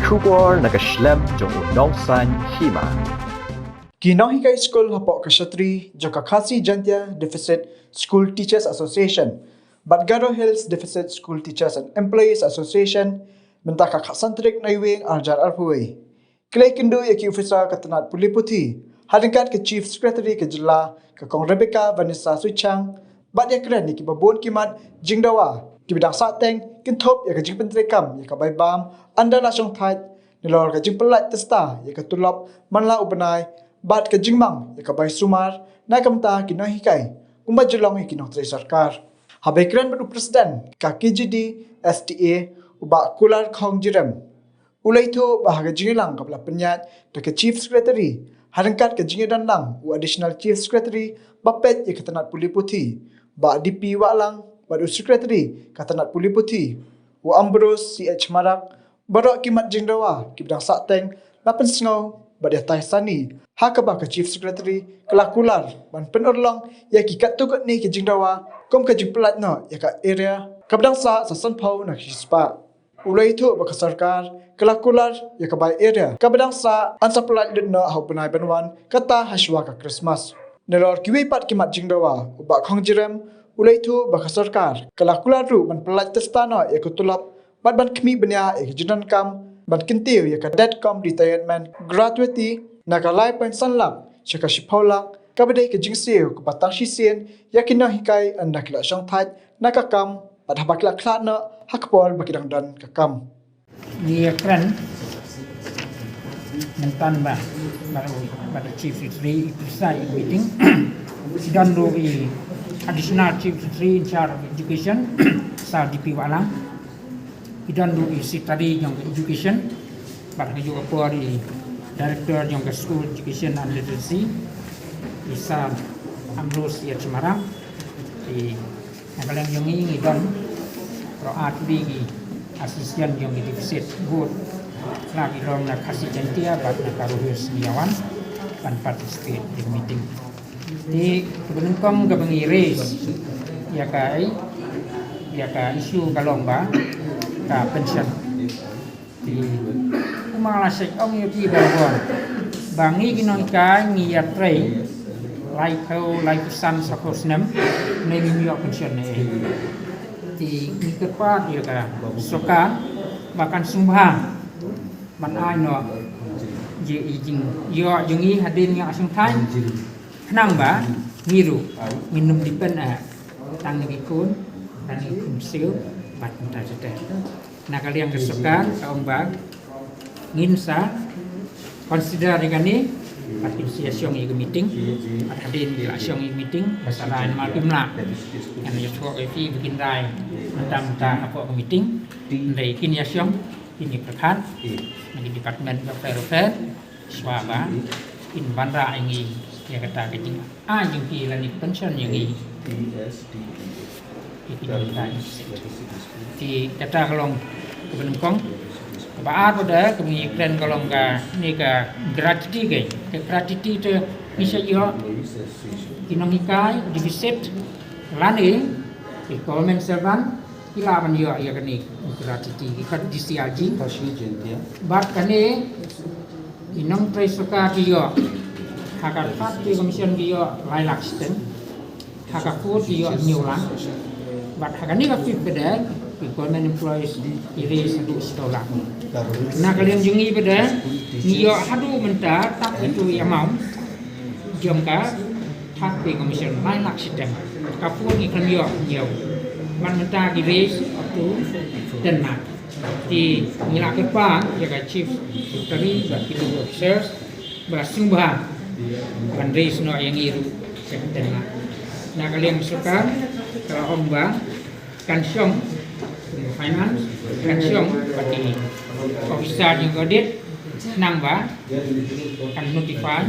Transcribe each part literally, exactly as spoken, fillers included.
Khubor na ka shlem jong u nongsan hima. Ki nonghikai skul hapoh ka shatri jong ka Khasi Jaintia Deficit School Teachers Association bad Garo Hills Deficit School Teachers and Employees Association mynta ka khatsan tarik Naiwieng arhajar arphew wei ki la ïakynduh ïa ki officer ka tnat pule puthi ha ryngkat ka Chief Secretary ka jylla ka Kong Rebecca Vanessa Suichang bad ïakren ïa kiba bun ki mat jingdawa kiba dang sahteng kynthup ïa ka jingpyntreikam ïa ka bai bam ynda la shongthait nalor ka jingpyllait testa ïa ka tulop man la u bnai bad ka jingmang ïa ka bai sumar na ka bynta ki nonghikai kumba jyllong ïa ki nongtrei sorkar. Haba ïakren bad u President ka K J D S T A u Bah Kular Khong Jirem, u la ïathuh ba ha ka jingïalang kaba la pynïaid da ka Chief Secretary ha ryngkat ka jingïadon lang u Additional Chief Secretary ba peit ïa ka tnat pule puthi Bah D P Wahlang bad u Secretary ka tnat pule puthi u Ambrose C H Marak, baroh ki mat jingdawa kiba dang sahteng la pynsngew bad ïatai sani ha kaba ka Chief Secretary ka la kular ban pynurlong ïa ki katto katne ki jingdawa kum ka jingpyllait noh ïa ka arrear kaba dang sah sa sanphew na ka shispah. U la ïathuh ba ka sorkar ka la kular ïa ka bai arrear kaba dang sah yn sa pyllait lut noh ha u bnai ban wan kata ha shuwa ka Christmas. Nalor kiwei pat ki mat jingdawa u Bah Khong Jirem u la ïathuh ba ka sorkar ka la kular ruh ban pyllait testa noh ïa ka tulop bad ban khmih bniah ïa ka jingdonkam ban kyntiew ïa ka debt cum retirement gratuity na ka lai point san lak sha ka shiphew lak kaba dei ka jingsiew kaba tang shisien ïa ki nonghikai ynda ki la shongthait na ka kam bad haba ki la khlad noh ha ka por ba ki dang don ka kam. Ngi ïakren mynta ba, ba u, ba u Chief Secretary i pyrsa ïa ka meeting. I don ruh i Additional Chief Secretary in charge of Education, Sir D P Wahlang. I don ruh i Secretary jong ka Education bad ha kajuh ka por i Director jong ka School Education and Literacy, i Sir Ambrose H Marak. I Na ka liang jong ngi ngi don baroh ar tylli ki association jong ki deficit board, la ki long na Khasi Jaintia bad na Garo Hills, ngi ïa wan ban participate in meeting. Te kaba nyngkong kaba ngi raise ïa ka, ïa ka issue ka long ba ka pension. Te kumba la shu ong ïa phi ba, ba ngi ki nonghikai ngi ïatrei laiphew, laiphew san, saphew snem ne ngim ïoh pension ne. Te ngi kyrpad ïa ka sorkar ba kan sngewbha ban ai noh ïa i jingïoh jong ngi hadien ïa ka shongthait. Khnang ba ngi ruh ngin ym depend, eh, tang na ki khun, tang na ki khun bsiew bad kumta ter ter. Na ka liang ka sorkar ka ong ba ngin sa consider ïa kane bad kin sa ïa shong ïa ka meeting. Bad hadien ba la shong ïa ka meeting ba sa rai namar kim lah. Ngan ïathuh ïa phi ba kin rai mynta mynta hapoh ka meeting. Hynrei kin ïa shong, kin ïa pyrkhat na ki department bapher bapher shuwa ba kin wanrah ïa ngi ïa kata ka jing ai jong ki lane pension ïa ngi. Ïa ki nonghikai. Te kata ka long kaba nyngkong. Kaba ar pat kaba ngi kren ka long kane ka gratuity, ka gratuity te ngi sa ïoh ki nonghikai deficit lane ki government servant ki lah ban ïoh ïa kane ka gratuity, ki kat D C R G. Bad kane ki nongtrei sorkar ki ïoh ha ka Third Pay Commission ki ïoh lai lak shiteng. Ha ka Fourth ki ïoh hynñiew lak. Bad ha kane ka Fifth ka dei ki government employees ki raise haduh shiphew lak. Na ka liang jong ngi pat ngi ïoh haduh mynta tang ïa tu ïa amount jong ka Third Pay Commission, lai lak shiteng. Ka Fourth ngi khlem ïoh hynñiew. Man mynta ki raise up to ten lak. Te ngi la kyrpad ïa ka Chief Secretary bad ki officers ba sngewbha ban raise noh ïa ngi ruh sha ka ten lak. Na ka liang sorkar ka la ong ba kan shong kum ka finance, kan shong bad ki officer jong ka audit, khnang ba kan notify,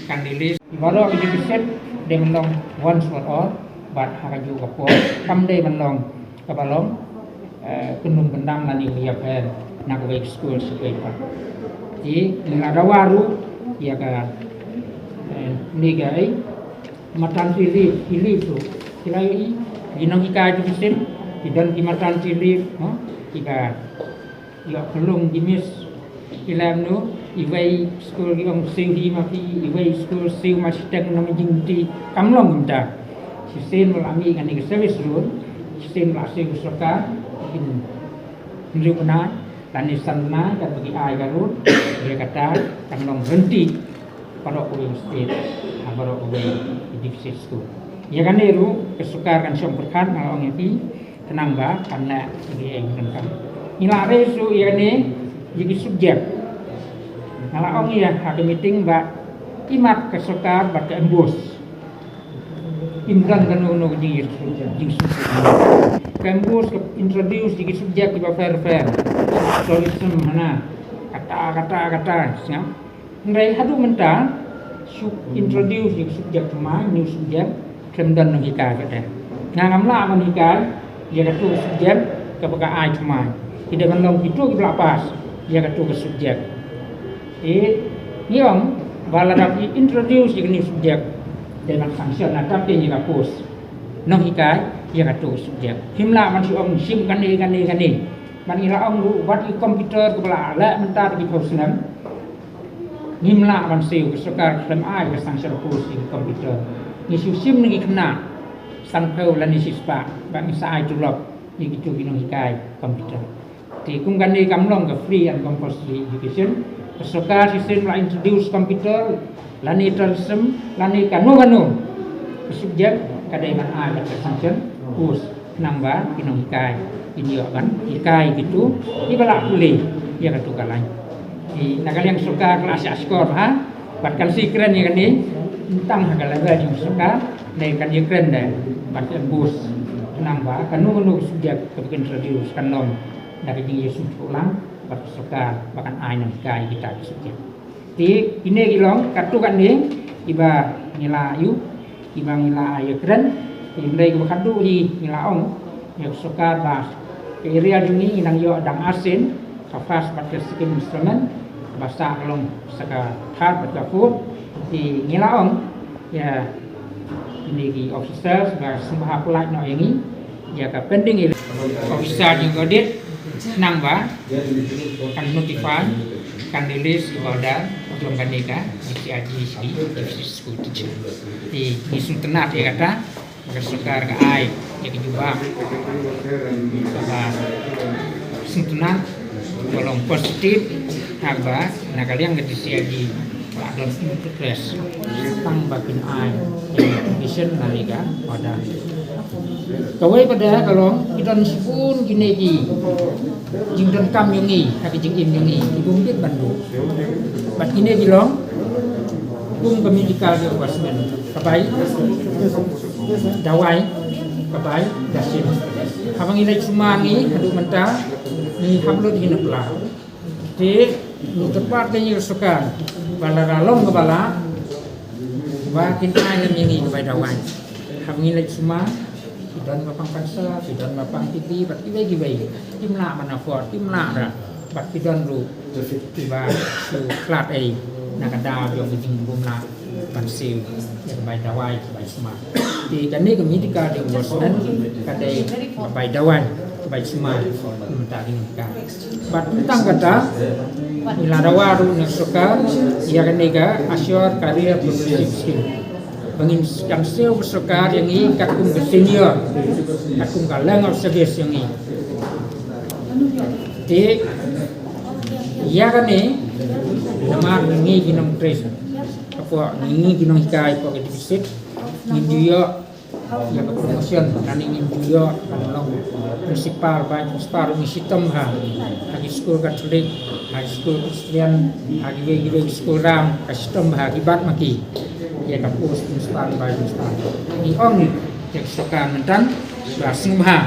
kan release. Baroh ki deficit dei ban long once for all bad ha kajuh ka por kam dei ban long kaba long, eh, kyndum kyndam lane ïapher na kawei ka skul sha kawei pat. Te ngi la dawa ruh ïa ka, eh, ne ka, eh, maternity leave, ki leave ruh ki la ïohi. Ki nonghikai ki mynsiem ki don ki maternity leave, no? Kiba ïoh pynlong ki miss Ki lem nu, iwei skul ki ong siew hi ma phi, iwei skul siew ma shiteng na ma jingti, kam long kumta. Shisien ba la mih kane ka service road, shisien ba la siew ka sorkar, kin hynriew bnai lane san bnai, katba ki ai ka road, ïa kata kan long ryntih baroh kawei ka state, ha baroh kawei ka deficit skul. Ïa kane ruh ka sorkar kan shong pyrkhat, nga la ong ïa phi, khnang ba kan leh ïa ki ei ki donkam. Ngi la raise ruh ïa kane, ïa ki subject. Nga la ong ïa ha ka meeting ba imat ka sorkar bad ka MBOSE. Im don kano kano ka jing, jing, jing. Ka MBOSE ka introduce ïa ki subject kiba pher pher. Tourism hana. Kata, kata, kata, sngap. Hynrei haduh mynta, shu introduce ïa ka subject thymmai, new subject, khlem don nonghikai pat de. Nga ngam lah ban hikai ïa kato ka subject kaba ka ai thymmai. Ki dei ban long kito kiba la pass ïa kato ka subject. Te ngi ong ba lada phi introduce ïa ka new subject, dei ban sanction na ka pdeng ïa ka post nonghikai ïa kato ka subject. Phim lah ban shu ong shim kane, kane, kane. Ban ngi la ong ruh wat ïa ka computer kaba la leh mynta da ki phew snem. Ngim lah ban siew, ka sorkar khlem ai ka sanction post ïa ki computer. Ngi shu shim na ki khynnah sanphew lane shispah ba ngin sa ai tulop ïa kito ki nonghikai computer. Te kum kane kam long ka free and compulsory education, ka sorkar shisien la introduce computer lane tourism lane kano kano ka subject, ka dei ban ai ka sanction post. Khnang ba ki nonghikai kin ïoh ban hikai kito kiba la pule ïa kato ka lain. Te na ka liang sorkar ka la shah shkor ha, bad kan sa kren ïa kane, tang ha ka level jong sorkar ne kan ïa kren de bad ka MBOSE. Khnang ba kano kano ka subject kaba kin introduce kan long da ka jingïasngewthuh lang bad ka sorkar ba kan ai nonghikai kita ki subject. Te kine ki long katto katne kiba ngi la ïoh, kiba ngi la ïa kren. Te hynrei kaba khadduh hi ngi la ong ïa ka sorkar ba ka area jong ngi ngi nang ïoh dang arsien, ka first bad ka second installment, ba sah ka long sa ka third bad ka fourth. Te ngi la ong ïa kine ki officers ba sngewbha pynlait noh ïa ngi ïa ka pending area. Officer jong ka audit, khnang ba kan notify, kan release ïa ka order jong kane ka DCRG sha ki deficit school teacher. Te ngi sngewtynnat ïa kata, ka sorkar ka ai ïa ka jubab kaba sngewtynnat, ka long positive, haba na ka liang ka DCRG la don interest tang ba kin ai ïa ka application lane ka order. Kawei pat de ka long ki don shibun kine ki jingdonkam jong ngi ha ka jingim jong ngi, ki bym bit ban duh. Bad kine ki long kum ka medical reimbursement, ka bai dawai, ka bai dashin. Haba ngi leit sumar ngi haduh mynta ngi hap lut hi na pla. Te ngi kyrpad ïa ka sorkar ba lada long kaba lah, ba kin ai lem ïa ngi ka bai dawai. Haba ngi leit sumar, ki don ba pang cancer, ki don ba pang TB bad kiwei kiwei. Kim lah ban afford, kim lah da. Bad ki don ruh kiba shu khlad ei na ka daw jong ka jingbym lah ban siew ïa ka bai dawai, ka bai sumar. Te kane ka medical reimbursement ka dei ka bai dawai, ka bai sumar, mynta ki nonghikai. Bad tang kata ngi la dawa ruh na ka sorkar ïa kane ka Assured Career Progressive Scheme. Ba ngin, kan siew ka sorkar ïa ngi katkum ka tenure, katkum ka length of service jong ngi. Te ïa kane, namar ngi ki nongtrei, hapoh ngi ki nonghikai hapoh ka deficit, ngim ju ïoh ïa ka promotion, lane ngim ju ïoh ban long principal, vice principal, ngi shitom bha ha ki skul Katholik, ha ki skul Khristan, ha kiwei kiwei ki skul dang, ka shitom bha ki bad ma ki ïa ka post principal, vice principal. Ngi ong ïa ka sorkar mynta ba sngewbha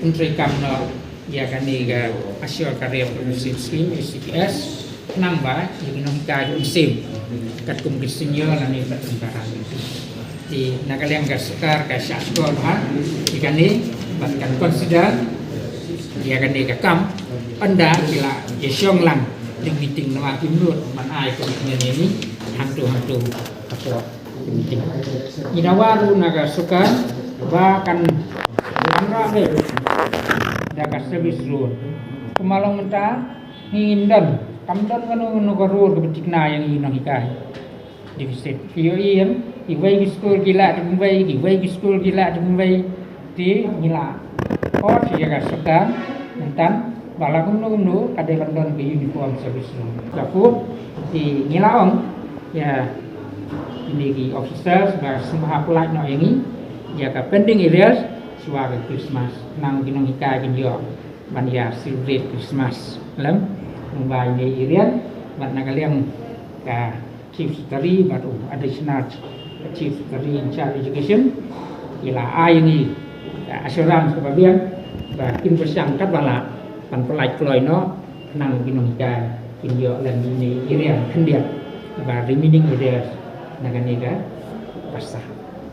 pyntrei kam noh ïa kane ka Assured Career Progressive Scheme, A C P S, khnang ba ïa ki nonghikai ki mynsiem katkum ki senior lane katkum ka rank. Te na ka liang ka sorkar ka shah shkor bha ïa kane bad kan consider ïa kane ka kam ynda ki la ïa shong lang jingmeeting, namar kim nud ban ai commitment ïa ngi hangto hangto hapoh meeting. Ngi dawa ruh na ka sorkar ba kan wanrah beit da ka service road. Kumba long mynta ngin don Kam don kano kano ka rule kaba thikna ïa ngi nonghikai. Deficit. Ki ïohi ïa ngi, kiwei ki skul ki lah da kumwei, kiwei ki skul ki lah da kumwei. Te ngi la ot ïa ka sorkar mynta ba la kumno kumno ka dei ban don ka uniform service rule. Ka kut te ngi la ong ïa kine ki officers ba sngewbha pynlait noh ïa ngi ïa ka pending arrears shuwa ka Christmas, khnang ki nonghikai kin ïoh ban ïa celebrate Christmas lem. Kumba ine i rian bad na ka liang ka Chief Secretary bad u Additional Chief Secretary in charge Education ki la ai ïa ngi ka assurance kaba biang ba kin pyrshang katba lah ban pynlait kloi noh, khnang ki nonghikai kin ïoh lem ine i rian khyndiat ba remaining arrears na kane ka basa.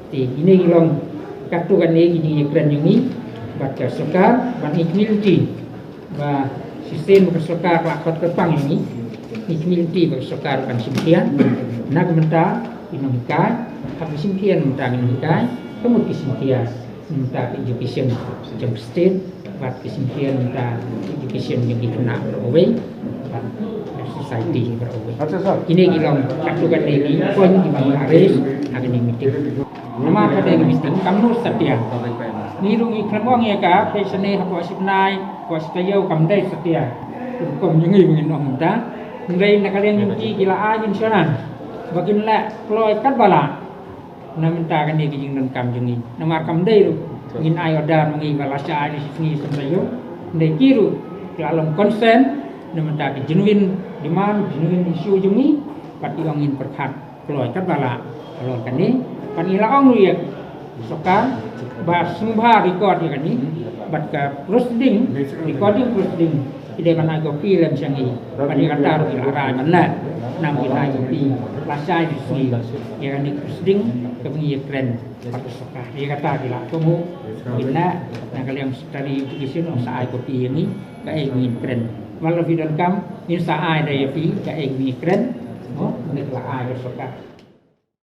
Te kine ki long katto katne ki jingïakren jong ngi bad ka sorkar bad ngi kyrmen lynti ba shisien ba ka sorkar ka la khot kyrpang ïa ngi, ngi kyrmen lynti ba ka sorkar kan shim khia na ka bynta ki nonghikai, hap ki shim khia na ka bynta ki nonghikai, ka mut ki shim khia na ka bynta ka education jong ka state bad ki shim khia na ka bynta education jong ki khynnah baroh kawei bad ka society baroh kawei. Kine ki long katto katne ki point kiba ngi la raise ha kane ka meeting. Namar ka dei ka meeting kam nud satia. Ngi ruh ngi khlem ong ïa ka, peit shane hapoh shibnai, hapoh shitaïew kam dei satia. Rukom jong ngi ba ngin ong mynta. Hynrei na ka liang jong ki, ki la ai insurance ba kin leh kloi katba lah na bynta kane ka jingdonkam jong ngi. Namar kam dei ruh ngin ai order ma ngi ba lashai da shi sngi shen taïew. Hynrei ki ruh ki la long concern na bynta ka genuine demand, genuine issue jong ngi, bad ki ong ngin pyrkhat kloi katba lah halor kane. Bad ngi la ong ruh ïa ka sorkar ba sngewbha record ïa kane bad ka proceeding, recording proceeding, ki dei ban ai copy lem sha ngi. Bad ïa kata ruh ki la rai ban leh, nang ki ai copy lashai da shi sngi ïa kane ka proceeding kaba ngi ïakren bad ka sorkar. Ïa kata ki la kohnguh, ngi leh na ka liang Secretary Education, ong sa ai copy ïa ngi kaei ba ngin kren. Wat la phi donkam, ngin sa ai da ïa phi kaei ba ngin kren. Mo, ngi la ai da sorkar.